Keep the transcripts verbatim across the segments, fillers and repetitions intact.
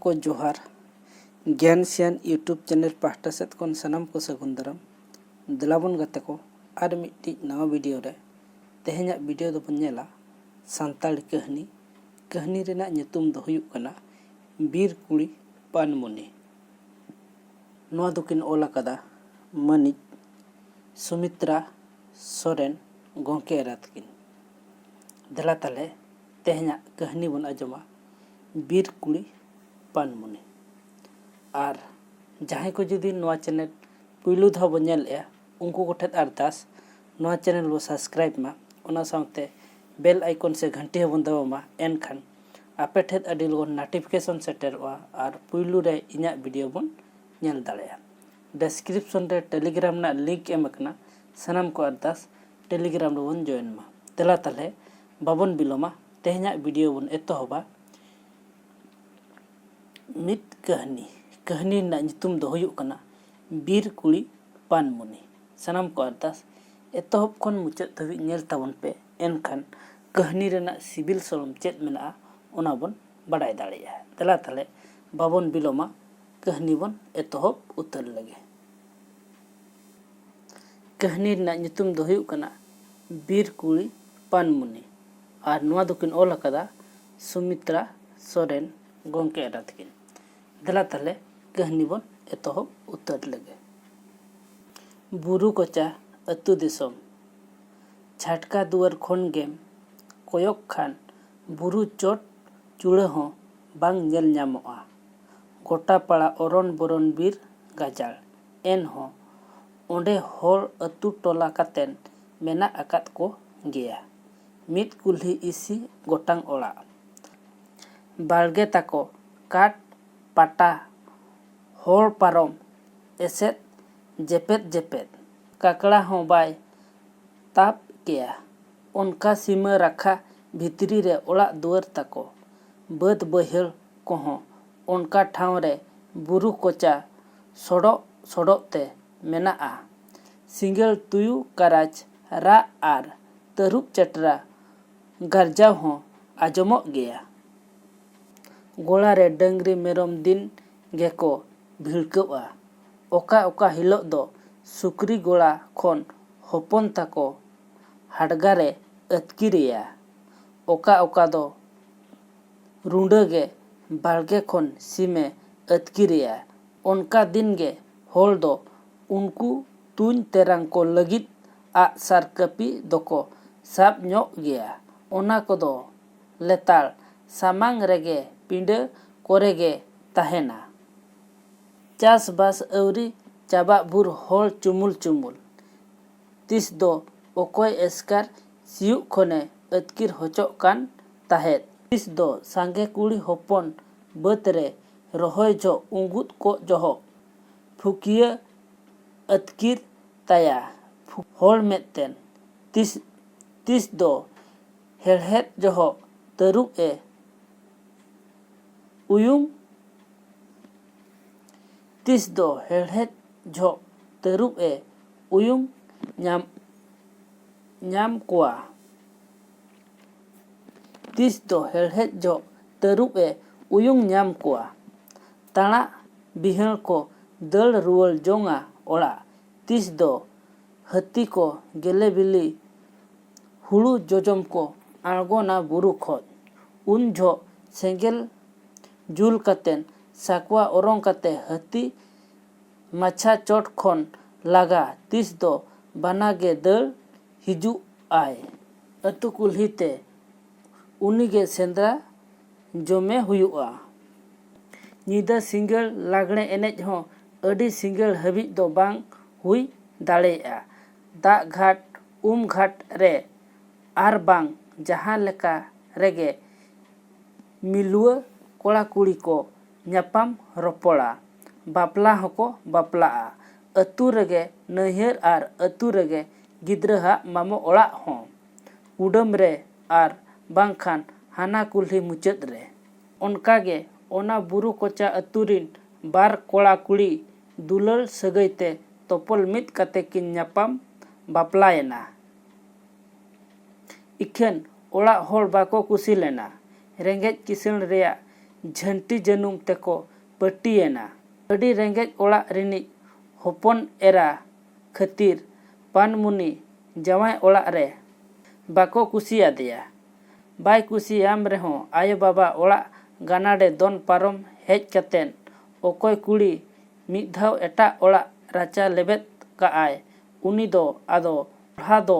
ᱠᱚ ᱡᱚᱦᱟᱨ᱾ ᱜᱮᱭᱟᱱ ᱥᱤᱭᱟᱱ YouTube ᱪᱮᱱᱮᱞ ᱯᱟᱦᱴᱟ ᱥᱮᱫ ᱠᱷᱚᱱ ᱥᱟᱱᱟᱢ ᱠᱚ ᱥᱟᱹᱜᱩᱱ ᱫᱟᱨᱟᱢ᱾ ᱫᱮᱞᱟ ᱵᱚᱱ ᱜᱟᱛᱮ ᱠᱚ, ᱟᱨ ᱢᱤᱫᱴᱤᱡ ᱱᱟᱣᱟ ᱵᱷᱤᱰᱤᱭᱳ ᱨᱮ᱾ ᱛᱮᱦᱮᱧᱟᱜ ᱵᱷᱤᱰᱤᱭᱳ ᱫᱚᱵᱚᱱ ᱧᱮᱞᱟ ᱥᱟᱱᱛᱟᱲ ᱠᱟᱹᱦᱱᱤ᱾ ᱠᱟᱹᱦᱱᱤ ᱨᱮᱱᱟᱜ ᱧᱩᱛᱩᱢ ᱫᱚ ᱦᱩᱭᱩᱜ ᱠᱟᱱᱟ ᱵᱤᱨ ᱠᱩᱲᱤ ᱯᱟᱱᱢᱩᱱᱤ᱾ ᱱᱚᱣᱟ ᱫᱚᱠᱤᱱ ᱚᱞ ᱟᱠᱟᱫᱟ ᱢᱟᱹᱱᱤᱡ ᱥᱩᱢᱤᱛᱨᱟ ᱥᱚᱨᱮᱱ ᱜᱚᱢᱠᱮ ᱮᱨᱟ ᱛᱟᱹᱠᱤᱱ᱾ ᱫᱮᱞᱟ ᱛᱟᱦᱞᱮ ᱛᱮᱦᱮᱧᱟᱜ ᱠᱟᱹᱦᱱᱤ ᱵᱚᱱ ᱟᱸᱡᱚᱢᱟ, ᱵᱤᱨ ᱠᱩᱲᱤ ᱯᱟᱱᱢᱩᱱᱤ᱾ ᱟᱨ ᱡᱟᱦᱟᱸᱭ ᱠᱚ ᱡᱩᱫᱤ ᱱᱚᱣᱟ ᱪᱮᱱᱮᱞ ᱯᱩᱭᱞᱩ ᱫᱷᱟᱣ ᱵᱚᱱ ᱧᱮᱞᱮᱜᱼᱟ, ᱩᱱᱠᱩ ᱠᱚᱴᱷᱮᱱ ᱟᱨᱫᱟᱥ, ᱱᱚᱣᱟ ᱪᱮᱱᱮᱞ ᱵᱚ ᱥᱟᱵᱥᱠᱨᱟᱭᱤᱵᱽ ᱢᱟ, ᱚᱱᱟ ᱥᱟᱶᱛᱮ ᱵᱮᱞ ᱟᱭᱠᱚᱱ ᱥᱮ ᱜᱷᱟᱱᱴᱤ ᱦᱚᱸᱵᱚᱱ ᱫᱟᱵᱟᱣ ᱢᱟ, ᱮᱱᱠᱷᱟᱱ ᱟᱯᱮ ᱴᱷᱮᱱ ᱟᱹᱰᱤ ᱞᱚᱜᱚᱱ ᱱᱳᱴᱤᱯᱷᱤᱠᱮᱥᱚᱱ ᱥᱮᱴᱮᱨᱚᱜᱼᱟ ᱟᱨ ᱯᱩᱭᱞᱩ ᱨᱮ ᱤᱧᱟᱹᱜ ᱵᱷᱤᱰᱤᱭᱳ ᱵᱚᱱ ᱧᱮᱞ ᱫᱟᱲᱮᱭᱟᱜᱼᱟ᱾ ᱰᱮᱥᱠᱨᱤᱯᱥᱚᱱ ᱨᱮ ᱴᱮᱞᱤᱜᱨᱟᱢ ᱨᱮᱱᱟᱜ ᱞᱤᱝᱠ ᱮᱢ ᱟᱠᱟᱱᱟ, ᱥᱟᱱᱟᱢ ᱠᱚ ᱟᱨᱫᱟᱥ ᱴᱮᱞᱤᱜᱨᱟᱢ ᱨᱮᱵᱚᱱ ᱡᱚᱭᱮᱱ ᱢᱟ᱾ ᱫᱮᱞᱟ ᱛᱟᱦᱞᱮ ᱵᱟᱵᱚᱱ ᱵᱤᱞᱚᱢᱟ, ᱛᱮᱦᱮᱧᱟᱜ ᱵᱷᱤᱰᱤᱭᱳ ᱵᱚᱱ ᱮᱛᱚᱦᱚᱵᱟ᱾ ᱢᱤᱫ ᱠᱟᱹᱦᱱᱤ᱾ ᱠᱟᱹᱦᱱᱤ ᱨᱮᱱᱟᱜ ᱧᱩᱛᱩᱢ ᱫᱚ ᱦᱩᱭᱩᱜ ᱠᱟᱱᱟ ᱵᱤᱨ ᱠᱩᱲᱤ ᱯᱟᱱᱢᱩᱱᱤ᱾ ᱥᱟᱱᱟᱢ ᱠᱚ ᱟᱨᱫᱟᱥ ᱮᱛᱚᱦᱚᱵ ᱠᱷᱚᱱ ᱢᱩᱪᱟᱹᱫ ᱫᱷᱟᱹᱵᱤᱡ ᱧᱮᱞ ᱛᱟᱵᱚᱱ ᱯᱮ, ᱮᱱᱠᱷᱟᱱ ᱠᱟᱹᱦᱱᱤ ᱨᱮᱱᱟᱜ ᱥᱤᱵᱤᱞ ᱥᱚᱲᱚᱢ ᱪᱮᱫ ᱢᱮᱱᱟᱜᱼᱟ, ᱚᱱᱟ ᱵᱚᱱ ᱵᱟᱰᱟᱭ ᱫᱟᱲᱮᱭᱟᱜᱼᱟ᱾ ᱫᱮᱞᱟ ᱛᱟᱦᱞᱮ ᱵᱟᱵᱚᱱ ᱵᱤᱞᱚᱢᱟ, ᱠᱟᱹᱦᱱᱤ ᱵᱚᱱ ᱮᱛᱚᱦᱚᱵ ᱩᱛᱟᱹᱨ ᱞᱮᱜᱮ᱾ ᱠᱟᱹᱦᱱᱤ ᱨᱮᱱᱟᱜ ᱧᱩᱛᱩᱢ ᱫᱚ ᱦᱩᱭᱩᱜ ᱠᱟᱱᱟ ᱵᱤᱨ ᱠᱩᱲᱤ ᱯᱟᱱᱢᱩᱱᱤ, ᱟᱨ ᱱᱚᱣᱟ ᱫᱚᱠᱤᱱ ᱚᱞ ᱟᱠᱟᱫᱟ ᱥᱩᱢᱤᱛᱨᱟ ᱥᱚᱨᱮᱱ ᱜᱚᱢᱠᱮ ᱮᱨᱟ ᱛᱟᱹᱠᱤᱱ᱾ ᱫᱮᱞᱟ ᱛᱟᱦᱞᱮ ᱠᱟᱹᱦᱱᱤ ᱵᱚᱱ ᱮᱛᱚᱦᱚᱵ ᱩᱛᱟᱹᱨ ᱞᱮᱜᱮ᱾ ᱵᱩᱨᱩ ᱠᱚᱪᱟ ᱟᱹᱛᱩ ᱫᱤᱥᱚᱢ᱾ ᱪᱷᱟᱴᱠᱟ ᱫᱩᱣᱟᱹᱨ ᱠᱷᱚᱱ ᱜᱮᱢ ᱠᱚᱭᱚᱜ ᱠᱷᱟᱱ ᱵᱩᱨᱩ ᱪᱚᱴ ᱪᱩᱲᱟᱹ ᱦᱚᱸ ᱵᱟᱝ ᱧᱮᱞ ᱧᱟᱢᱚᱜᱼᱟ᱾ ᱜᱚᱴᱟ ᱯᱟᱲᱟ ᱚᱨᱚᱱ ᱵᱚᱨᱚᱱ ᱵᱤᱨ ᱜᱟᱡᱟᱲ, ᱮᱱᱦᱚᱸ ᱚᱸᱰᱮ ᱦᱚᱲ ᱟᱹᱛᱩ ᱴᱚᱞᱟ ᱠᱟᱛᱮᱱ ᱢᱮᱱᱟᱜ ᱟᱠᱟᱫ ᱠᱚ ᱜᱮᱭᱟ᱾ ᱢᱤᱫ ᱠᱩᱞᱦᱤ ᱤᱥᱤ ᱜᱚᱴᱟᱝ ᱚᱲᱟᱜ᱾ ᱵᱟᱲᱜᱮ ᱛᱟᱠᱚ ᱠᱟᱴ ᱯᱟᱴᱟ, ᱦᱚᱲ ᱯᱟᱨᱚᱢ ᱮᱥᱮᱫ ᱡᱮᱯᱮᱫ ᱡᱮᱯᱮᱫ᱾ ᱠᱟᱠᱲᱟ ᱦᱚᱸ ᱵᱟᱭ ᱛᱟᱵ ᱠᱮᱭᱟ᱾ ᱚᱱᱠᱟ ᱥᱤᱢᱟᱹ ᱨᱟᱠᱷᱟ ᱵᱷᱤᱛᱨᱤ ᱨᱮ ᱚᱲᱟᱜ ᱫᱩᱣᱟᱹᱨ ᱛᱟᱠᱚ᱾ ᱵᱟᱹᱫᱽ ᱵᱟᱹᱭᱦᱟᱹᱲ ᱠᱚᱦᱚᱸ ᱚᱱᱠᱟ ᱴᱷᱟᱶ ᱨᱮ ᱵᱩᱨᱩ ᱠᱚᱪᱟ ᱥᱚᱰᱚᱜ ᱥᱚᱰᱚᱜ ᱛᱮ ᱢᱮᱱᱟᱜᱼᱟ᱾ ᱥᱤᱸᱜᱟᱹᱲ ᱛᱩᱭᱩ ᱠᱟᱨᱟᱡᱽ ᱨᱟᱜ ᱟᱨ ᱛᱟᱹᱨᱩᱵ ᱪᱮᱴᱨᱟ ᱜᱟᱨᱡᱟᱣ ᱦᱚᱸ ᱟᱸᱡᱚᱢᱚᱜ ᱜᱮᱭᱟ᱾ ᱜᱚᱲᱟ ᱨᱮ ᱰᱟᱹᱝᱨᱤ ᱢᱮᱨᱚᱢ ᱫᱤᱱ ᱜᱮᱠᱚ ᱵᱷᱤᱲᱠᱟᱹᱜᱼᱟ᱾ ᱚᱠᱟ ᱚᱠᱟ ᱦᱤᱞᱳᱜ ᱫᱚ ᱥᱩᱠᱨᱤ ᱜᱚᱲᱟ ᱠᱷᱚᱱ ᱦᱚᱯᱚᱱ ᱛᱟᱠᱚ ᱦᱟᱰᱜᱟᱨᱮ ᱟᱹᱛᱠᱤᱨᱮᱭᱟ᱾ ᱚᱠᱟ ᱚᱠᱟ ᱫᱚ ᱨᱩᱸᱰᱟᱹ ᱜᱮ ᱵᱟᱲᱜᱮ ᱠᱷᱚᱱ ᱥᱤᱢᱮ ᱟᱹᱛᱠᱤᱨᱮᱭᱟ᱾ ᱚᱱᱠᱟ ᱫᱤᱱ ᱜᱮ ᱦᱚᱲ ᱫᱚ ᱩᱱᱠᱩ ᱛᱩᱧ ᱛᱮᱨᱟᱝ ᱠᱚ ᱞᱟᱹᱜᱤᱫ ᱟᱜ ᱥᱟᱨ ᱠᱟᱹᱯᱤ ᱫᱚᱠᱚ ᱥᱟᱵ ᱧᱚᱜ ᱜᱮᱭᱟ᱾ ᱚᱱᱟ ᱠᱚᱫᱚ ᱞᱮᱛᱟᱲ ᱥᱟᱢᱟᱝ ᱨᱮᱜᱮ ᱯᱤᱸᱰᱟᱹ ᱠᱚᱨᱮ ᱜᱮ ᱛᱟᱦᱮᱱᱟ᱾ ᱪᱟᱥᱵᱟᱥ ᱟᱹᱣᱨᱤ ᱪᱟᱵᱟᱜ ᱵᱷᱩᱨ ᱦᱚᱲ ᱪᱩᱢᱩᱞ ᱪᱩᱢᱩᱞ᱾ ᱛᱤᱥ ᱫᱚ ᱚᱠᱚᱭ ᱮᱥᱠᱟᱨ ᱥᱤᱭᱩᱜ ᱠᱷᱚᱱᱮ ᱟᱹᱛᱠᱤᱨ ᱦᱚᱪᱚᱜ ᱠᱟᱱ ᱛᱟᱦᱮᱸᱫ᱾ ᱛᱤᱥ ᱫᱚ ᱥᱟᱸᱜᱮ ᱠᱩᱲᱤ ᱦᱚᱯᱚᱱ ᱵᱟᱹᱫᱽ ᱨᱮ ᱨᱚᱦᱚᱭ ᱡᱚᱦᱚᱜ ᱩᱸᱜᱩᱫ ᱠᱚᱜ ᱡᱚᱦᱚᱜ ᱯᱷᱩᱠᱤᱭᱟᱹ ᱟᱹᱛᱠᱤᱨ ᱛᱟᱭᱟ ᱦᱚᱲ ᱢᱮᱫᱛᱮᱱ᱾ ᱛᱤᱥ, ᱛᱤᱥ ᱫᱚ ᱦᱮᱲᱦᱮᱫ ᱡᱚᱦᱚᱜ ᱛᱟᱹᱨᱩᱵ ᱮ ᱩᱭᱩᱝ, ᱛᱤᱥ ᱫᱚ ᱦᱮᱲᱦᱮᱫ ᱡᱚᱦᱚᱜ ᱛᱟᱹᱨᱩᱵ ᱮ ᱩᱭᱩᱝ ᱧᱟᱢ, ᱧᱟᱢ ᱠᱚᱣᱟ᱾ ᱛᱤᱥ ᱫᱚ ᱦᱮᱲᱦᱮᱫ ᱡᱚᱦᱚᱜ ᱛᱟᱹᱨᱩᱵ ᱮ ᱩᱭᱩᱝ ᱧᱟᱢ ᱠᱚᱣᱟ᱾ ᱛᱟᱬᱟᱜ ᱵᱤᱦᱟᱹᱲ ᱠᱚ ᱫᱟᱹᱲ ᱨᱩᱣᱟᱹᱲ ᱡᱚᱝᱟ ᱚᱲᱟᱜ᱾ ᱛᱤᱥ ᱫᱚ ᱦᱟᱹᱛᱤ ᱠᱚ ᱜᱮᱞᱮ ᱵᱤᱞᱤ ᱦᱩᱲᱩ ᱡᱚᱡᱚᱢ ᱠᱚ ᱟᱬᱜᱚᱱᱟ ᱵᱩᱨᱩ ᱠᱷᱚᱱ᱾ ᱩᱱ ᱡᱚᱦᱚᱜ ᱥᱮᱸᱜᱮᱞ ᱡᱩᱞ ᱠᱟᱛᱮᱱ ᱥᱟᱠᱣᱟ ᱚᱨᱚᱝ ᱠᱟᱛᱮ ᱦᱟᱹᱛᱤ ᱢᱟᱪᱷᱟ ᱪᱚᱴ ᱠᱷᱚᱱ ᱞᱟᱜᱟ ᱛᱤᱥ ᱫᱚ ᱵᱟᱱᱟ ᱜᱮ ᱫᱟᱹᱲ ᱦᱤᱡᱩᱜ ᱟᱭ ᱟᱹᱛᱩ ᱠᱩᱞᱦᱤ ᱛᱮ᱾ ᱩᱱᱤ ᱜᱮ ᱥᱮᱸᱫᱽᱨᱟ ᱡᱚᱢᱮ ᱦᱩᱭᱩᱜᱼᱟ᱾ ᱧᱤᱫᱟᱹ ᱥᱤᱸᱜᱟᱹᱲ ᱞᱟᱜᱽᱲᱮ ᱮᱱᱮᱡ ᱦᱚᱸ ᱟᱹᱰᱤ ᱥᱤᱸᱜᱟᱹᱲ ᱦᱟᱹᱵᱤᱡ ᱫᱚ ᱵᱟᱝ ᱦᱩᱭ ᱫᱟᱲᱮᱭᱟᱜᱼᱟ᱾ ᱫᱟᱜ ᱜᱷᱟᱴ, ᱩᱢ ᱜᱷᱟᱴ ᱨᱮ ᱟᱨ ᱵᱟᱝ ᱡᱟᱦᱟᱸ ᱞᱮᱠᱟ ᱨᱮᱜᱮ ᱢᱤᱞᱩᱣᱟᱹ ᱠᱚᱲᱟ ᱠᱩᱲᱤ ᱠᱚ ᱧᱟᱯᱟᱢ ᱨᱚᱯᱚᱲᱟ, ᱵᱟᱯᱞᱟ ᱦᱚᱸᱠᱚ ᱵᱟᱯᱞᱟᱜᱼᱟ᱾ ᱟᱹᱛᱩ ᱨᱮᱜᱮ ᱱᱟᱹᱭᱦᱟᱹᱨ ᱟᱨ ᱟᱹᱛᱩ ᱨᱮᱜᱮ ᱜᱤᱫᱽᱨᱟᱹᱣᱟᱜ ᱢᱟᱢᱚ ᱚᱲᱟᱜ ᱦᱚᱸ᱾ ᱠᱩᱰᱟᱹᱢ ᱨᱮ ᱟᱨ ᱵᱟᱝᱠᱷᱟᱱ ᱦᱟᱱᱟ ᱠᱩᱞᱦᱤ ᱢᱩᱪᱟᱹᱫ ᱨᱮ᱾ ᱚᱱᱠᱟᱜᱮ ᱚᱱᱟ ᱵᱩᱨᱩ ᱠᱚᱪᱟ ᱟᱹᱛᱩ ᱨᱤᱱ ᱵᱟᱨ ᱠᱚᱲᱟ ᱠᱩᱲᱤ ᱫᱩᱞᱟᱹᱲ ᱥᱟᱹᱜᱟᱹᱭ ᱛᱮ ᱛᱚᱯᱚᱞ ᱢᱤᱫ ᱠᱟᱛᱮ ᱠᱤᱱ ᱧᱟᱯᱟᱢ ᱵᱟᱯᱞᱟᱭᱮᱱᱟ᱾ ᱤᱠᱷᱟᱹᱱ ᱚᱲᱟᱜ ᱦᱚᱲ ᱵᱟᱠᱚ ᱠᱩᱥᱤ ᱞᱮᱱᱟ᱾ ᱨᱮᱸᱜᱮᱡ ᱠᱤᱥᱟᱹᱬ ᱨᱮᱭᱟᱜ ᱡᱷᱟᱹᱱᱴᱤ ᱡᱟᱹᱱᱩᱢ ᱛᱮᱠᱚ ᱯᱟᱹᱴᱤᱭᱮᱱᱟ᱾ ᱟᱹᱰᱤ ᱨᱮᱸᱜᱮᱡ ᱚᱲᱟᱜ ᱨᱤᱱᱤᱡ ᱦᱚᱯᱚᱱ ᱮᱨᱟ ᱠᱷᱟᱹᱛᱤᱨ ᱯᱟᱱᱢᱩᱱᱤ ᱡᱟᱶᱟᱭ ᱚᱲᱟᱜ ᱨᱮ ᱵᱟᱠᱚ ᱠᱩᱥᱤᱭᱟᱫᱮᱭᱟ᱾ ᱵᱟᱭ ᱠᱩᱥᱤᱭᱟᱢ ᱨᱮᱦᱚᱸ ᱟᱭᱳ ᱵᱟᱵᱟ ᱚᱲᱟᱜ ᱜᱟᱱᱟᱰᱮ ᱫᱚᱱ ᱯᱟᱨᱚᱢ ᱦᱮᱡ ᱠᱟᱛᱮᱫ ᱚᱠᱚᱭ ᱠᱩᱲᱤ ᱢᱤᱫ ᱫᱷᱟᱣ ᱮᱴᱟᱜ ᱚᱲᱟᱜ ᱨᱟᱪᱟ ᱞᱮᱵᱮᱫ ᱠᱟᱜᱼᱟᱭ, ᱩᱱᱤ ᱫᱚ ᱟᱫᱚ ᱫᱚᱦᱲᱟ ᱫᱚ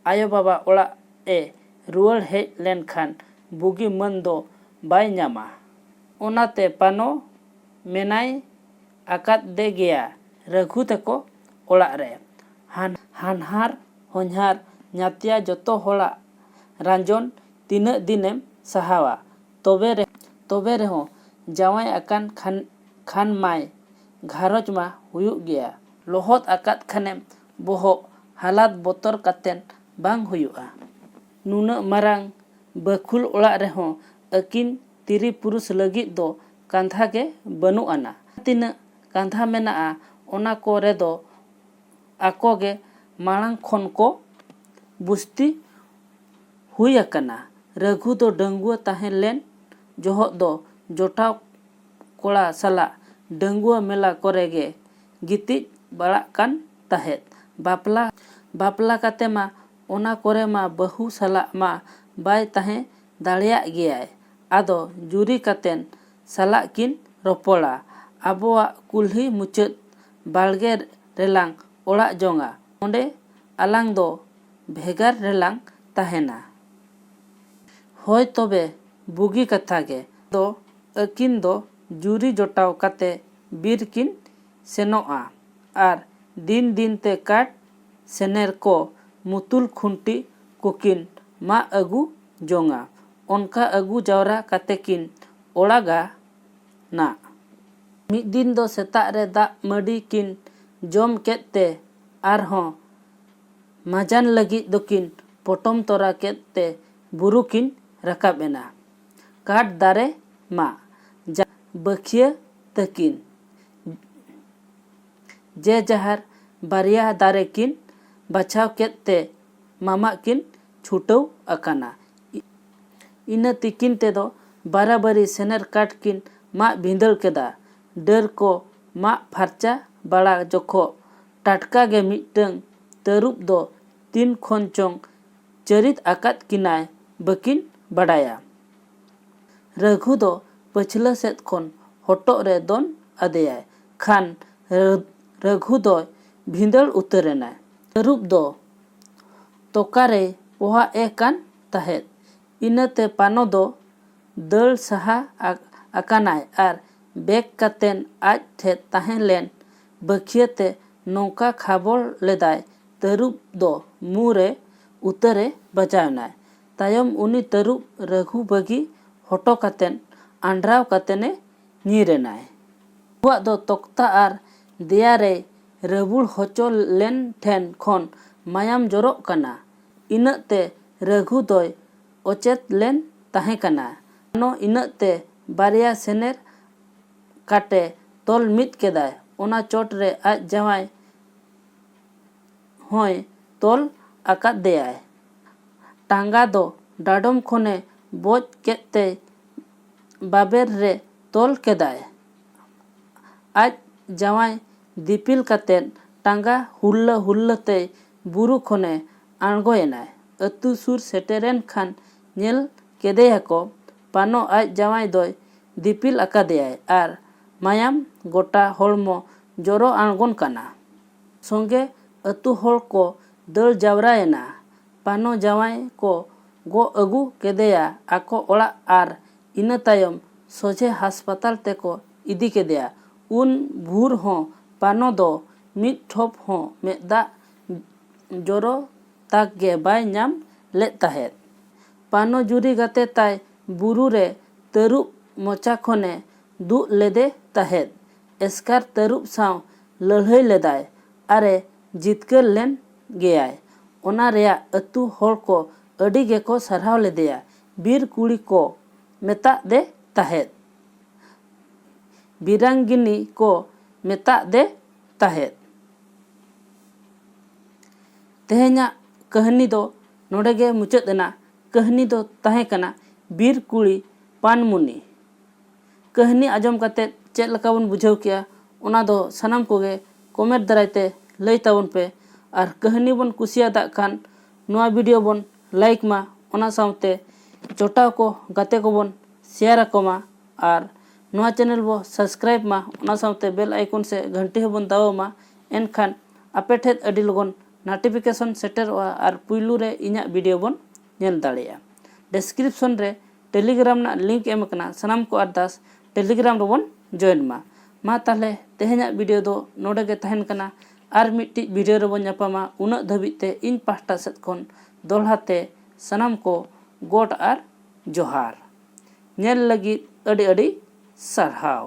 ᱟᱭᱳ ᱵᱟᱵᱟ ᱚᱲᱟᱜ ᱮ ᱨᱩᱣᱟᱹᱲ ᱦᱮᱡ ᱞᱮᱱᱠᱷᱟᱱ ᱵᱩᱜᱤ ᱢᱟᱹᱱ ᱫᱚ ᱵᱟᱭ ᱧᱟᱢᱟ᱾ ᱚᱱᱟᱛᱮ ᱯᱟᱱᱚ ᱢᱮᱱᱟᱭ ᱟᱠᱟᱫᱮ ᱜᱮᱭᱟ ᱨᱟᱹᱜᱷᱩ ᱛᱟᱠᱚ ᱚᱲᱟᱜ ᱨᱮ᱾ ᱦᱟᱱ-, ᱦᱟᱱᱦᱟᱨ ᱦᱚᱧᱦᱟᱨ ᱧᱟᱛᱭᱟ ᱡᱚᱛᱚ ᱦᱚᱲᱟᱜ ᱨᱟᱸᱡᱚᱱ ᱛᱤᱱᱟᱹᱜ ᱫᱤᱱᱮᱢ ᱥᱟᱦᱟᱣᱟ? ᱛᱚᱵᱮ ᱨᱮ, ᱛᱚᱵᱮ ᱨᱮᱦᱚᱸ ᱡᱟᱶᱟᱭ ᱟᱠᱟᱱ ᱠᱷᱟᱱ, ᱠᱷᱟᱱ ᱢᱟᱭ ᱜᱷᱟᱨᱚᱸᱡᱽ ᱢᱟ ᱦᱩᱭᱩᱜ ᱜᱮᱭᱟ᱾ ᱞᱚᱦᱚᱫ ᱟᱠᱟᱫ ᱠᱷᱟᱱᱮᱢ ᱵᱚᱦᱚᱜ ᱦᱟᱞᱟᱛ ᱵᱚᱛᱚᱨ ᱠᱟᱛᱮᱱ ᱵᱟᱝ ᱦᱩᱭᱩᱜᱼᱟ᱾ ᱱᱩᱱᱟᱹᱜ ᱢᱟᱨᱟᱝ ᱵᱟᱹᱠᱷᱩᱞ ᱚᱲᱟᱜ ᱨᱮᱦᱚᱸ ᱟᱹᱠᱤᱱ ᱛᱤᱨᱤ ᱯᱩᱨᱩᱥ ᱞᱟᱹᱜᱤᱫ ᱫᱚ ᱠᱟᱸᱫᱷᱟ ᱜᱮ ᱵᱟᱹᱱᱩᱜ ᱟᱱᱟ᱾ ᱛᱤᱱᱟᱹᱜ ᱠᱟᱸᱫᱷᱟ ᱢᱮᱱᱟᱜᱼᱟ, ᱚᱱᱟ ᱠᱚᱨᱮ ᱫᱚ ᱟᱠᱚ ᱜᱮ ᱢᱟᱲᱟᱝ ᱠᱷᱚᱱ ᱠᱚ ᱵᱩᱥᱛᱤ ᱦᱩᱭ ᱟᱠᱟᱱᱟ᱾ ᱨᱟᱹᱜᱷᱩ ᱫᱚ ᱰᱟᱺᱜᱩᱣᱟᱹ ᱛᱟᱦᱮᱸ ᱞᱮᱱ ᱡᱚᱦᱚᱜ ᱫᱚ ᱡᱚᱴᱟᱣ ᱠᱚᱲᱟ ᱥᱟᱞᱟᱜ ᱰᱟᱺᱜᱩᱣᱟᱹ ᱢᱮᱞᱟ ᱠᱚᱨᱮ ᱜᱮ ᱜᱤᱛᱤᱡ ᱵᱟᱲᱟᱜ ᱠᱟᱱ ᱛᱟᱦᱮᱸᱫ᱾ ᱵᱟᱯᱞᱟ, ᱵᱟᱯᱞᱟ ᱠᱟᱛᱮ ᱢᱟ ᱚᱱᱟ ᱠᱚᱨᱮ ᱢᱟ ᱵᱟᱹᱦᱩ ᱥᱟᱞᱟᱜ ᱢᱟ ᱵᱟᱭ ᱛᱟᱦᱮᱸ ᱫᱟᱲᱮᱭᱟᱜ ᱜᱮᱭᱟᱭ᱾ ᱟᱫᱚ ᱡᱩᱨᱤ ᱠᱟᱛᱮᱱ ᱥᱟᱞᱟᱜ ᱠᱤᱱ ᱨᱚᱯᱚᱲᱟ᱾ ᱟᱵᱚᱣᱟᱜ ᱠᱩᱞᱦᱤ ᱢᱩᱪᱟᱹᱫ ᱵᱟᱲᱜᱮ ᱨᱮᱞᱟᱝ ᱚᱲᱟᱜ ᱡᱚᱝᱟ᱾ ᱚᱸᱰᱮ ᱟᱞᱟᱝ ᱫᱚ ᱵᱷᱮᱜᱟᱨ ᱨᱮᱞᱟᱝ ᱛᱟᱦᱮᱱᱟ᱾ ᱦᱳᱭ ᱛᱚᱵᱮ, ᱵᱩᱜᱤ ᱠᱟᱛᱷᱟ ᱜᱮ᱾ ᱫᱚ ᱟᱹᱠᱤᱱ ᱫᱚ ᱡᱩᱨᱤ ᱡᱚᱴᱟᱣ ᱠᱟᱛᱮ ᱵᱤᱨ ᱠᱤᱱ ᱥᱮᱱᱚᱜᱼᱟ ᱟᱨ ᱫᱤᱱ ᱫᱤᱱ ᱛᱮ ᱠᱟᱴ, ᱥᱮᱱᱮᱨ ᱠᱚ, ᱢᱩᱛᱩᱞ ᱠᱷᱩᱱᱴᱤ ᱠᱚᱠᱤᱱ ᱢᱟᱜ ᱟᱹᱜᱩ ᱡᱚᱝᱟ᱾ ᱚᱱᱠᱟ ᱟᱹᱜᱩ ᱡᱟᱣᱨᱟ ᱠᱟᱛᱮ ᱠᱤᱱ ᱚᱲᱟᱜᱟ ᱱᱟᱜ᱾ ᱢᱤᱫ ᱫᱤᱱ ᱫᱚ ᱥᱮᱛᱟᱜ ᱨᱮ ᱫᱟᱜ ᱢᱟᱹᱰᱤ ᱠᱤᱱ ᱡᱚᱢ ᱠᱮᱫ ᱛᱮ ᱟᱨᱦᱚᱸ ᱢᱟᱡᱟᱱ ᱞᱟᱹᱜᱤᱫ ᱫᱚᱠᱤᱱ ᱯᱚᱴᱚᱢ ᱛᱚᱨᱟ ᱠᱮᱫ ᱛᱮ ᱵᱩᱨᱩ ᱠᱤᱱ ᱨᱟᱠᱟᱵ ᱮᱱᱟ᱾ ᱠᱟᱴ ᱫᱟᱨᱮ ᱢᱟᱜ ᱡᱟ-, ᱵᱟᱹᱠᱷᱤᱭᱟᱹ ᱛᱟᱹᱠᱤᱱ ᱡᱮ ᱡᱟᱦᱟᱨ ᱵᱟᱨᱭᱟ ᱫᱟᱨᱮ ᱠᱤᱱ ᱵᱟᱪᱷᱟᱣ ᱠᱮᱫ ᱛᱮ ᱢᱟᱢᱟᱜ ᱠᱤᱱ ᱪᱷᱩᱴᱟᱹᱣ ᱟᱠᱟᱱᱟ᱾ ᱤ-, ᱤᱱᱟᱹ ᱛᱤᱠᱤᱱ ᱛᱮᱫᱚ ᱵᱟᱨᱟᱵᱟᱨᱤ ᱥᱮᱱᱮᱨ ᱠᱟᱴ ᱠᱤᱱ ᱢᱟᱜ ᱵᱷᱤᱸᱫᱟᱹᱲ ᱠᱮᱫᱟ᱾ ᱰᱟᱹᱨ ᱠᱚ ᱢᱟᱜ ᱯᱷᱟᱨᱪᱟ ᱵᱟᱲᱟ ᱡᱚᱠᱷᱚᱜ ᱴᱟᱴᱠᱟ ᱜᱮ ᱢᱤᱫᱴᱟᱹᱝ ᱛᱟᱹᱨᱩᱵ ᱫᱚ ᱛᱤᱱ ᱠᱷᱚᱱ ᱪᱚᱝ ᱪᱟᱹᱨᱤᱫ ᱟᱠᱟᱫ ᱠᱤᱱᱟᱭ ᱵᱟᱹᱠᱤᱱ ᱵᱟᱰᱟᱭᱟ᱾ ᱨᱟᱹᱜᱷᱩ ᱫᱚ ᱯᱟᱹᱪᱷᱞᱟᱹ ᱥᱮᱫ ᱠᱷᱚᱱ ᱦᱚᱴᱚᱜ ᱨᱮ ᱫᱚᱱ ᱟᱫᱮᱭᱟᱭ ᱠᱷᱟᱱ ᱨᱟᱹ- ᱨᱟᱹᱜᱷᱩ ᱫᱚᱭ ᱵᱷᱤᱸᱫᱟᱹᱲ ᱩᱛᱟᱹᱨ ᱮᱱᱟᱭ᱾ ᱛᱟᱹᱨᱩᱵ ᱫᱚ ᱛᱚᱠᱟᱨᱮᱭ ᱯᱚᱦᱟᱜ ᱮ ᱠᱟᱱ ᱛᱟᱦᱮᱸᱫ᱾ ᱤᱱᱟᱹᱛᱮ ᱯᱟᱱᱚ ᱫᱚ ᱫᱟᱹᱲ ᱥᱟᱦᱟ ᱟ- ᱟᱠᱟᱱᱟᱭ ᱟᱨ ᱵᱮᱜ ᱠᱟᱛᱮᱱ ᱟᱡ ᱴᱷᱮᱫ ᱛᱟᱦᱮᱸ ᱞᱮᱱ ᱵᱟᱹᱠᱷᱤᱭᱟᱹ ᱛᱮ ᱱᱚᱝᱠᱟ ᱠᱷᱟᱵᱚᱲ ᱞᱮᱫᱟᱭ, ᱛᱟᱹᱨᱩᱵ ᱫᱚ ᱢᱩ ᱨᱮ ᱩᱛᱟᱹᱨᱮ ᱵᱟᱡᱟᱣ ᱮᱱᱟᱭ᱾ ᱛᱟᱭᱚᱢ ᱩᱱᱤ ᱛᱟᱹᱨᱩᱵ ᱨᱟᱹᱜᱷᱩ ᱵᱟᱹᱜᱤ ᱦᱚᱴᱚ ᱠᱟᱛᱮᱱ ᱟᱱᱰᱨᱟᱣ ᱠᱟᱛᱮᱱᱮ ᱧᱤᱨ ᱮᱱᱟᱭ᱾ ᱩᱱᱠᱩᱣᱟᱜ ᱫᱚ ᱛᱚᱠᱛᱟ ᱟᱨ ᱫᱮᱭᱟ ᱨᱮᱭ ᱨᱟᱹᱵᱩᱲ ᱦᱚᱪᱚ ᱞᱮᱱ ᱴᱷᱮᱱ ᱠᱷᱚᱱ ᱢᱟᱭᱟᱢ ᱡᱚᱨᱚᱜ ᱠᱟᱱᱟ᱾ ᱤᱱᱟᱹᱜ ᱛᱮ ᱨᱟᱹᱜᱷᱩ ᱫᱚᱭ ᱚᱪᱮᱛ ᱞᱮᱱ ᱛᱟᱦᱮᱸ ᱠᱟᱱᱟ᱾ ᱟᱱᱚ ᱤᱱᱟᱹᱜ ᱛᱮ ᱵᱟᱨᱭᱟ ᱥᱮᱱᱮᱨ ᱠᱟᱴᱮ ᱛᱚᱞ ᱢᱤᱫ ᱠᱮᱫᱟᱭ᱾ ᱚᱱᱟ ᱪᱚᱴ ᱨᱮ ᱟᱡ ᱡᱟᱶᱟᱭ ᱦᱚᱸᱭ ᱛᱚᱞ ᱟᱠᱟᱫ ᱫᱮᱭᱟᱭ᱾ ᱴᱟᱸᱜᱟ ᱫᱚ ᱰᱟᱰᱚᱢ ᱠᱷᱚᱱᱮ ᱵᱚᱡ ᱠᱮᱫ ᱛᱮ ᱵᱟᱵᱮᱨ ᱨᱮ ᱛᱚᱞ ᱠᱮᱫᱟᱭ᱾ ᱟᱡ ᱡᱟᱶᱟᱭ ᱫᱤᱯᱤᱞ ᱠᱟᱛᱮ ᱴᱟᱸᱜᱟ ᱦᱩᱞᱞᱟᱹ ᱦᱩᱞᱞᱟᱹ ᱛᱮᱭ ᱵᱩᱨᱩ ᱠᱷᱚᱱᱮ ᱟᱬᱜᱚᱭᱮᱱᱟᱭ᱾ ᱟᱹᱛᱩ ᱥᱩᱨ ᱥᱮᱴᱮᱨᱮᱱ ᱠᱷᱟᱱ ᱧᱮᱞ ᱠᱮᱫᱮᱭᱟᱠᱚ ᱯᱟᱱᱚ ᱟᱡ ᱡᱟᱶᱟᱭ ᱫᱚᱭ ᱫᱤᱯᱤᱞ ᱟᱠᱟᱫᱮᱭᱟᱭ ᱟᱨ ᱢᱟᱭᱟᱢ ᱜᱚᱴᱟ ᱦᱚᱲᱢᱚ ᱡᱚᱨᱚ ᱟᱬᱜᱚᱱ ᱠᱟᱱᱟ᱾ ᱥᱚᱸᱜᱮ ᱟᱹᱛᱩ ᱦᱚᱲ ᱠᱚ ᱫᱟᱹᱲ ᱡᱟᱣᱨᱟᱭᱮᱱᱟ᱾ ᱯᱟᱱᱚ ᱡᱟᱶᱟᱭ ᱠᱚ ᱜᱚᱜ ᱟᱹᱜᱩ ᱠᱮᱫᱮᱭᱟ ᱟᱠᱚ ᱚᱲᱟᱜ ᱟᱨ ᱤᱱᱟᱹ ᱛᱟᱭᱚᱢ ᱥᱚᱡᱷᱮ ᱦᱟᱥᱯᱟᱛᱟᱞ ᱛᱮᱠᱚ ᱤᱫᱤ ᱠᱮᱫᱮᱭᱟ᱾ ᱩᱱ ᱵᱷᱳᱨ ᱦᱚᱸ ᱯᱟᱱᱚ ᱫᱚ ᱢᱤᱫ ᱴᱷᱚᱯ ᱦᱚᱸ ᱢᱮᱫ ᱫᱟᱜ ᱡᱚᱨᱚ ᱛᱟᱠ ᱜᱮ ᱵᱟᱭ ᱧᱟᱢ ᱞᱮᱫ ᱛᱟᱦᱮᱸᱫ᱾ ᱯᱟᱱᱚ ᱡᱩᱨᱤ ᱜᱟᱛᱮ ᱛᱟᱭ ᱵᱩᱨᱩ ᱨᱮ ᱛᱟᱹᱨᱩᱵ ᱢᱚᱪᱟ ᱠᱷᱚᱱᱮ ᱫᱩᱜ ᱞᱮᱫᱮ ᱛᱟᱦᱮᱸᱫ᱾ ᱮᱥᱠᱟᱨ ᱛᱟᱹᱨᱩᱵ ᱥᱟᱶ ᱞᱟᱹᱲᱦᱟᱹᱭ ᱞᱮᱫᱟᱭ ᱟᱨᱮ ᱡᱤᱛᱠᱟᱹᱨ ᱞᱮᱱ ᱜᱮᱭᱟᱭ᱾ ᱚᱱᱟ ᱨᱮᱭᱟᱜ ᱟᱹᱛᱩ ᱦᱚᱲ ᱠᱚ ᱟᱹᱰᱤ ᱜᱮᱠᱚ ᱥᱟᱨᱦᱟᱣ ᱞᱮᱫᱮᱭᱟ᱾ ᱵᱤᱨ ᱠᱩᱲᱤ ᱠᱚ ᱢᱮᱛᱟᱫ ᱫᱮ ᱛᱟᱦᱮᱸᱫ᱾ ᱵᱤᱨᱟᱝᱜᱤᱱᱤ ᱠᱚ ᱢᱮᱛᱟᱫ ᱫᱮ ᱛᱟᱦᱮᱸᱫ᱾ ᱛᱮᱦᱮᱧᱟᱜ ᱠᱟᱹᱦᱱᱤ ᱫᱚ ᱱᱚᱰᱮ ᱜᱮ ᱢᱩᱪᱟᱹᱫ ᱮᱱᱟ᱾ ᱠᱟᱹᱦᱱᱤ ᱫᱚ ᱛᱟᱦᱮᱸ ᱠᱟᱱᱟ ᱵᱤᱨ ᱠᱩᱲᱤ ᱯᱟᱱᱢᱩᱱᱤ᱾ ᱠᱟᱹᱦᱱᱤ ᱟᱸᱡᱚᱢ ᱠᱟᱛᱮ ᱪᱮᱫ ᱞᱮᱠᱟ ᱵᱚᱱ ᱵᱩᱡᱷᱟᱹᱣ ᱠᱮᱜᱼᱟ, ᱚᱱᱟ ᱫᱚ ᱥᱟᱱᱟᱢ ᱠᱚᱜᱮ ᱠᱚᱢᱮᱱᱴ ᱫᱟᱨᱟᱭ ᱛᱮ ᱞᱟᱹᱭ ᱛᱟᱵᱚᱱ ᱯᱮ᱾ ᱟᱨ ᱠᱟᱹᱦᱱᱤ ᱵᱚᱱ ᱠᱩᱥᱤᱭᱟᱫᱟᱜ ᱠᱷᱟᱱ ᱱᱚᱣᱟ ᱵᱷᱤᱰᱤᱭᱳ ᱵᱚᱱ ᱞᱟᱭᱤᱠ ᱢᱟ, ᱚᱱᱟ ᱥᱟᱶᱛᱮ ᱡᱚᱴᱟᱣ ᱠᱚ ᱜᱟᱛᱮ ᱠᱚᱵᱚᱱ ᱥᱮᱭᱟᱨ ᱟᱠᱚ ᱢᱟ, ᱟᱨ ᱱᱚᱣᱟ ᱪᱮᱱᱮᱞ ᱵᱚ ᱥᱟᱵᱥᱠᱨᱟᱭᱤᱵ ᱢᱟ, ᱚᱱᱟ ᱥᱟᱶᱛᱮ ᱵᱮᱞ ᱟᱭᱠᱚᱱ ᱥᱮ ᱜᱷᱟᱱᱴᱤ ᱦᱚᱸᱵᱚᱱ ᱫᱟᱵᱟᱣ ᱢᱟ᱾ ᱮᱱᱠᱷᱟᱱ ᱟᱯᱮ ᱴᱷᱮᱱ ᱟᱹᱰᱤ ᱞᱚᱜᱚᱱ ᱱᱳᱴᱤᱯᱷᱤᱠᱮᱥᱚᱱ ᱥᱮᱴᱮᱨᱚᱜᱼᱟ ᱟᱨ ᱯᱩᱭᱞᱩ ᱨᱮ ᱤᱧᱟᱹᱜ ᱵᱷᱤᱰᱤᱭᱳ ᱵᱚᱱ ᱧᱮᱞ ᱫᱟᱲᱮᱭᱟᱜᱼᱟ᱾ ᱰᱮᱥᱠᱨᱤᱯᱥᱚᱱ ᱨᱮ ᱴᱮᱞᱤᱜᱨᱟᱢ ᱨᱮᱱᱟᱜ ᱞᱤᱝᱠ ᱮᱢ ᱟᱠᱟᱱᱟ, ᱥᱟᱱᱟᱢ ᱠᱚ ᱟᱨᱫᱟᱥ ᱴᱮᱞᱤᱜᱨᱟᱢ ᱨᱮᱵᱚᱱ ᱡᱚᱭᱮᱱ ᱢᱟ᱾ ᱢᱟ ᱛᱟᱦᱚᱞᱮ ᱛᱮᱦᱮᱧᱟᱜ ᱵᱷᱤᱰᱤᱭᱳ ᱫᱚ ᱱᱚᱰᱮ ᱜᱮ ᱛᱟᱦᱮᱱ ᱠᱟᱱᱟ, ᱟᱨ ᱢᱤᱫᱴᱤᱡ ᱵᱷᱤᱰᱤᱭᱳ ᱨᱮᱵᱚᱱ ᱧᱟᱯᱟᱢᱟ᱾ ᱩᱱᱟᱹᱜ ᱫᱷᱟᱹᱵᱤᱡ ᱛᱮ ᱤᱧ ᱯᱟᱦᱴᱟ ᱥᱮᱫ ᱠᱷᱚᱱ ᱫᱚᱦᱲᱟ ᱛᱮ ᱥᱟᱱᱟᱢ ᱠᱚ ᱜᱚᱰ ᱟᱨ ᱡᱚᱦᱟᱨ᱾ ᱧᱮᱞ ᱞᱟᱹᱜᱤᱫ ᱟᱹᱰᱤ ᱟᱹᱰᱤ ᱥᱟᱨᱦᱟᱣ᱾